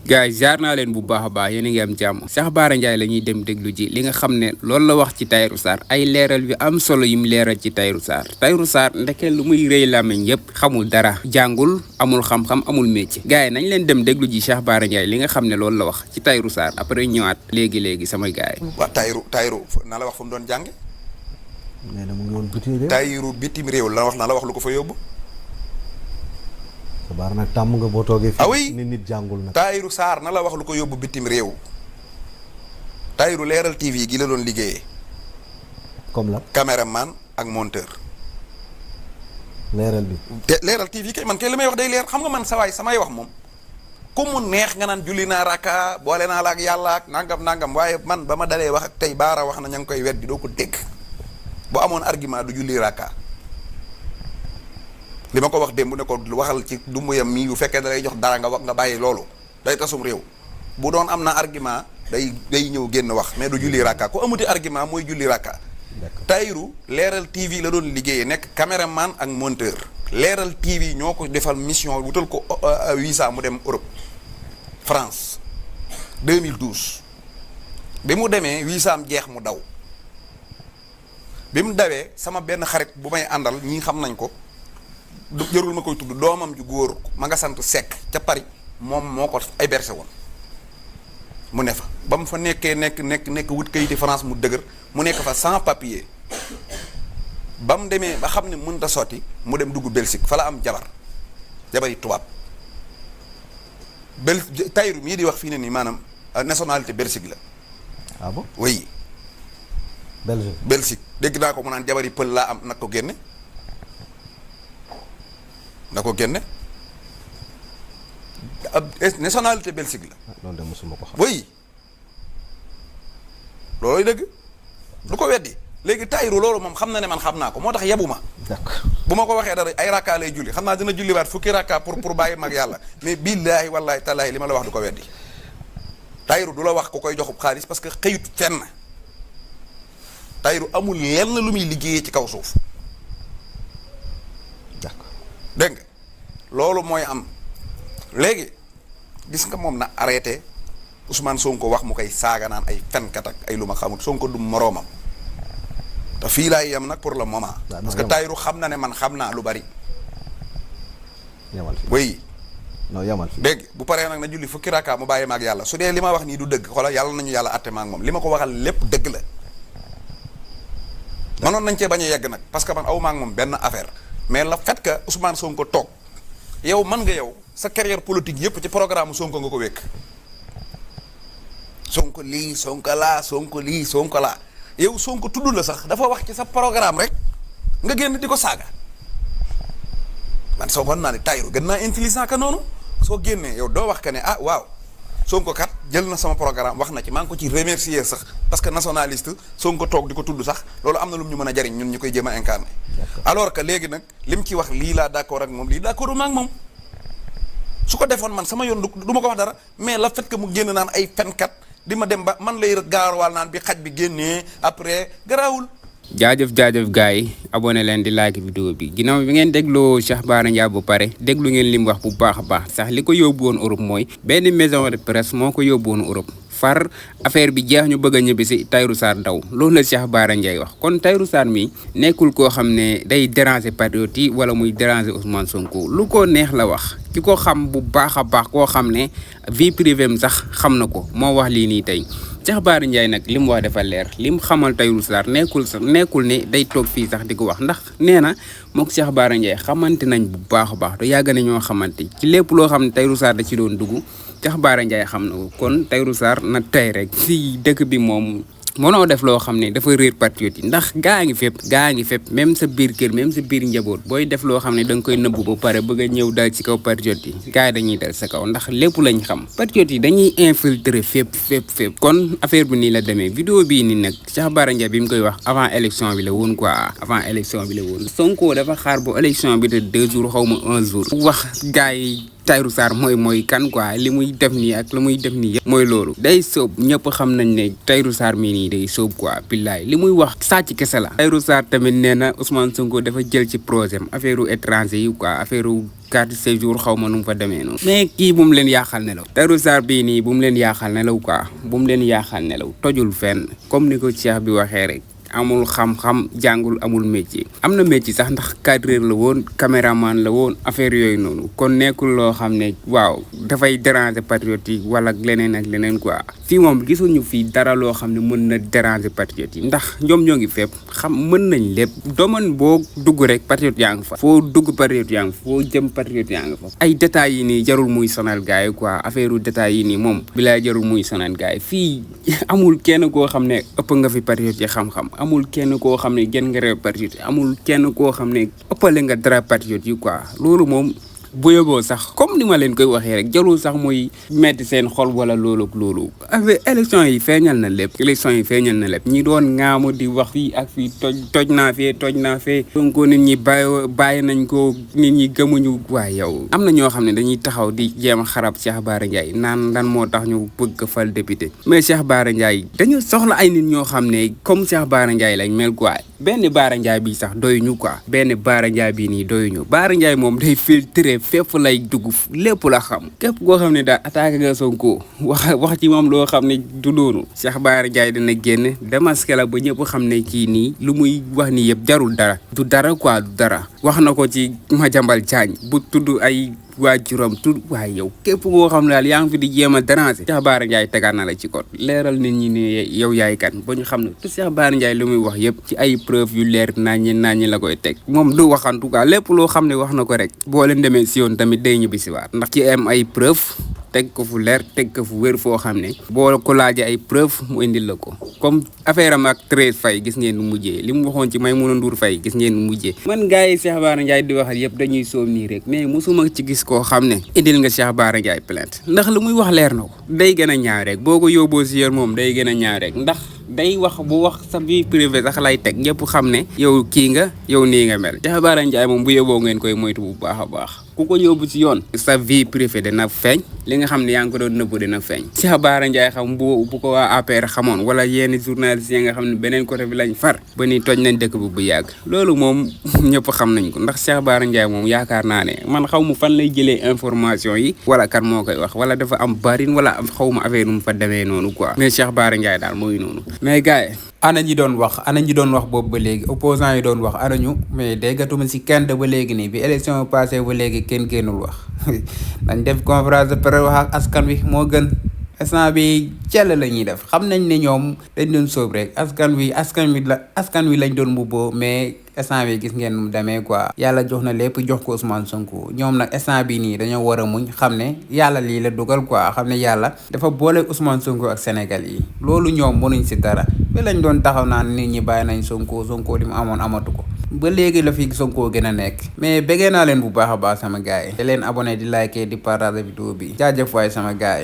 gars yi jaar naa leen bu baax a baax yéen a ngi am jàmm Cheikh Bara Ndiaye la ñuy dem déglu ji li nga xam ne loolu la wax ci Tahirou Sarr ay leeral yu am solo yim leeral ci Tahirou Sarr ndeke lu muy rëy làmmiñ yëpp xamul dara jàngul amul xam-xam amul métier gars yi nañ leen dem déglu ji Cheikh Bara Ndiaye li nga xam ne loolu la wax ci Tahirou Sarr après ñëwaat léegi samay gars yi. waaw Tahirou na la wax fu mu doon jànge nee na mu ngi woon bitim réew. Tahirou bitim réew la wax na la wax lu ko fa yóbbu. Bara nag tàmm nga boo toogee fii. ah oui ni nit jàngul nag. Tahirou Sarr na la wax lu ko yóbbu bitim réew. Tahirou leeral TV gi la doon liggéeyee. comme la. caméraman ak monteur. leeral bi. te leeral TV kay man kay li may wax day leer xam nga man sawaay samay wax moom. ku mu neex nga naan julli naa rakka boole naa la ak yàlla ak nangam waaye man ba ma dalee wax ak tey Bara wax na ña ngi koy wet bi doo ko dégg. bu amoon argument du julli rakka. li ma ko wax démb ne ko waxal ci du muyam mii bu fekkee da lay jox dara nga wax nga bàyyi loolu day tasum réew bu doon am na argument day ñëw génn wax mais du julli rakka ku amuti argument mooy julli rakka. Tahirou leeral TV la doon liggéeyee nekk caméraman ak monteur leeral TV ñoo ko defal mission wutal ko visa mu dem Europe France 2012 bi mu demee visa am jeex mu daw bi mu dawee sama benn xarit bu may àndal ñii xam nañ ko. du jërul ma koy tudd doomam ju góor ma nga sant Seck ca Paris moom moo ko hébergé woon mu ne fa ba mu fa nekkee nekk wut kayiti France mu dëgër mu nekk fa sans papier ba mu demee ba xam ne mënut a sotti mu dem dugg Belgique fa la am jabari tubaab Tahirou mii di wax fii ne nii maanaam nationalité Belgique la. ah bon oui. Belgique dégg naa ko mu naan jabari pël laa am nag ko génne. na ko génne ab nationalité Belgique la. loolu de mosuma ko xam. oui loolooy dëgg du ko weddi léegi Tahirou loolu moom xam na ne man xam naa ko moo tax yebu ma. d'accord bu ma ko waxee dara ay rakka lay julli xam naa dina julliwaat fukki rakka pour bàyyi mag yàlla mais billaahi wallaahi tallaahi li ma la wax du ko weddi Tahirou du la wax ku koy joxub xaalis parce que xëyut fenn Tahirou amul lenn lu muy liggéeyee ci kaw suuf. dégg nga loolu mooy am léegi gis nga moom na arrêté Ousmane Sonko wax mu koy saaga naan ay fenkat ak ay lu ma xamul Sonko du moroomam te fii laay yem nag pour le moment. parce que Tahirou xam na ne man xam naa lu bari. yamal fi oui. non yamal fi dégg bu paree nag na julli fukki rakka mu bàyyi ma ak yàlla su dee li ma wax nii du dëgg xoolal yàlla nañu yàlla àtte ma ak moom li ma ko waxal lépp dëgg la. mënoon nañ cee bañ a yegg nag parce que man aw ma ak moom benn affaire. mais le fait que Ousmane Sonko toog yow man nga yow sa carrière politique yëpp ci programme Sonko nga ko wékk Sonko lii Sonko laa Sonko lii Sonko laa yow Sonko tudd la sax dafa wax ci sa programme rek nga génn di ko saaga man soo ko naa ne Tahirou gën naa intelligent ka noonu soo génnee yow doo wax que ne ah waaw Sonko kat jël na sama programme wax na ci maa ngi ko ci remercier sax parce que nationaliste Sonko toog di ko tudd sax loolu am na lu mu ñu mën a jariñ ñun ñu koy jéem a incarner alors que léegi nag li mu ci wax lii laa d'accord ak moom lii d'accord ma ak moom su ko defoon man sama yoon du ma ko wax dara mais le fait que mu génn naan ay fenkat di ma dem ba man lay gaarwaal naan bi xaj bi génnee après garaawul. jaajëf gars yi abonné leen di like vidéo bi ginnaaw bi ngeen dégloo Cheikh Bara Ndiaye bu pare déglu ngeen li mu wax bu baax a baax sax li ko yóbbu woon Europe mooy benn maison de presse moo ko yóbbu woon Europe far affaire bi jeex ñu bëgg a ñibbi si Tahirou Sarr daw loolu la Cheikh Bara Ndiaye wax kon Tahirou Sarr mi nekkul koo xam ne day déranger patriote yi wala muy déranger Ousmane Sonko lu ko neex la wax ki ko xam bu baax a baax koo xam ne vie privée am sax xam na ko moo wax lii nii tey Cheikh Bara Ndiaye nag li mu wax dafa leer li mu xamal Tahirou Sarr nekkul ne day toog fii sax di ko wax ndax nee na mook Cheikh Bara Ndiaye xamante nañ bu baax a baax te yàgg na ñoo xamante ci lépp loo xam ne Tahirou Sarr da ci doon dugg Cheikh Bara Ndiaye xam na ko kon Tahirou Sarr na tey rek si dëkk bi moom mënoo def loo xam ne dafa réer patriote yi ndax gaa ngi fépp même sa biir kër même sa biir njaboot booy def loo xam ne da nga koy nëbbu ba pare bëgg a ñëw dal ci kaw patriote yi gaa yi dañuy dal sa kaw ndax lépp lañ xam patriote yi dañuy infiltrer fépp kon affaire bi nii la demee vidéo bii nii nag Cheikh Bara Ndiaye bi mu koy wax avant élection bi la woon quoi avant élection bi la woon Sonko dafa xaar bu élection bi de 2 jours xaw ma 1 jour wax gaa yi Tahirou Sarr mooy kan quoi li muy def nii ak li muy def nii yëpp mooy loolu day sóob ñëpp xam nañ ne Tahirou Sarr mii nii day sóob quoi billaay li muy wax sàcc kese la. Tahirou Sarr tamit nee na Ousmane Sonko dafa jël ci projet am affaire étranger yi quoi affaire carte de séjour xaw ma nu mu fa demee noonu. mais kii bu mu leen yaaxal nelaw Tahirou Sarr bii nii bu mu leen yaaxal nelaw quoi bu mu leen yaaxal nelaw tojul fenn comme ni ko Cheikh bi waxee rek. amul xam-xam jàngul amul métier am na métier sax ndax cadreur la woon caméraman la woon affaire yooyu noonu kon nekkul loo xam ne waaw dafay déranger patriote yi wala leneen ak leneen quoi fii moom gisuñu fii dara loo xam ne mën na déranger patriote yi ndax ñoom ñoo ngi fépp xam mën nañ lépp domaine boo dugg rek patriote yaa ngi fa foo dugg patriote yaa ngi fa foo jëm patriote yaa ngi fa ay détails yi nii jarul muy sonal gars yi quoi affaire u détails yi nii moom bilaay jarul muy sonal gars yi fii amul kenn koo xam ne ëpp nga fi patriote yi xam-xam amul kenn koo xam ne gën nga réew patriote amul kenn koo xam ne ëppale nga dara patriote yi quoi loolu moom bu yóbboo sax comme ni ma leen koy waxee rek jarul sax muy metti seen xol wala loolu ak loolu avec élection yi feeñal na lépp ñi doon ŋaamu di wax fii ak fii toj naa fee Sonko nit ñi bàyyi nañ ko nit ñi gëmuñu waaye yow am na ñoo xam ne dañuy taxaw di jéem a xarab Cheikh Bara Ndiaye naan lan moo tax ñu bëgg fal député mais Cheikh Bara Ndiaye dañu soxla ay nit ñoo xam ne comme Cheikh Bara Ndiaye lañ mel quoi benn Bara Ndiaye bi sax doyuñu quoi benn Bara Ndiaye bii nii doyuñu Bara Ndiaye moom day filtré fépp lay dugg lépp la xam képp koo xam ne daal attaqué nga Sonko wax ci moom loo xam ne du doonu Cheikh Bara Ndiaye dina génn démasqué la ba ñëpp xam ne kii nii lu muy wax ni yëpp jarul dara du dara quoi du dara wax na ko ci Madiambal Diagne bu tudd ay waajuram tudd waaye yow képp koo xam ne daal yaa ngi fi di jéem a déranger Cheikh Bara Ndiaye tegaat na la ci code leeral nit ñi ne yow yaay kan ba ñu xam ne te Cheikh Bara Ndiaye lu muy wax yëpp ci ay preuve yu leer naññi la koy teg moom du waxantu quoi lépp loo xam ne wax na ko rek boo leen demee si yoon tamit day ñibbi si waat ndax ci am ay preuve teg ko fu leer teg ko fu wér foo xam ne boo ko laajee ay preuve mu indil la ko comme affaire am ak Thérèse Faye gis ngeen nu mujjee li mu waxoon ci Maïmouna Ndour Faye gis ngeen nu mujjee man gars yi Cheikh Bara Ndiaye di waxal yëpp dañuy soob nii rek mais mosuma ci gis koo xam ne indil nga Cheikh Bara Ndiaye plainte ndax lu muy wax leer na ko day gën a ñaaw rek boo ko yóbboo si yoon moom day gën a ñaaw rek ndax day wax bu wax sa vie privée sax lay teg ñëpp xam ne yow kii nga yow nii nga mel Cheikh Bara Ndiaye moom bu yóbboo ngeen koy moytu bu baax a baax ku ko yóbbu ci yoon sa vie privée dina feeñ li nga xam ne yaa ngi ko doon nëbbu dina feeñ Cheikh Bara Ndiaye xam bu ko waa APR xamoon wala yenn journalistes yi nga xam ne beneen côté bi lañ far ba ni toj nañ dëkk bi bu yàgg loolu moom ñëpp xam nañ ko ndax Cheikh Bara Ndiaye moom yaakaar naa ne man xaw ma fan lay jëlee information yi wala kan moo koy wax wala dafa am barin wala xaw ma affaire nu mu fa demee noonu quoi mais Cheikh Bara Ndiaye daal mooy noonu mais gars yi ana ñi doon wax boobu ba léegi opposant yi doon wax ana ñu mais déggatuma si kenn ba léegi nii bi élection passé ba léegi kenn génnul wax dañ def conférence de presse wax ak askan wi moo gën instant bi cell la ñuy def xam nañ ne ñoom dañ doon sóob rek askan wi lañ doon mbubboo mais instant bi gis ngeen mu demee quoi yàlla jox na lépp jox ko Ousmane Sonko ñoom nag instant bi nii dañoo war a muñ xam ne yàlla lii la dugal quoi xam ne yàlla dafa boole Ousmane Sonko ak Sénégal yi loolu ñoom mënuñ si dara ba lañ doon taxaw naan nit ñi bàyyi nañ Sonko li mu amoon amatu ko ba léegi la fi Sonko gën a nekk mais bëggee naa leen bu baax a baax sama gars yi te leen abonné di liker di partager vidéo bi jaajëf waay sama gars yi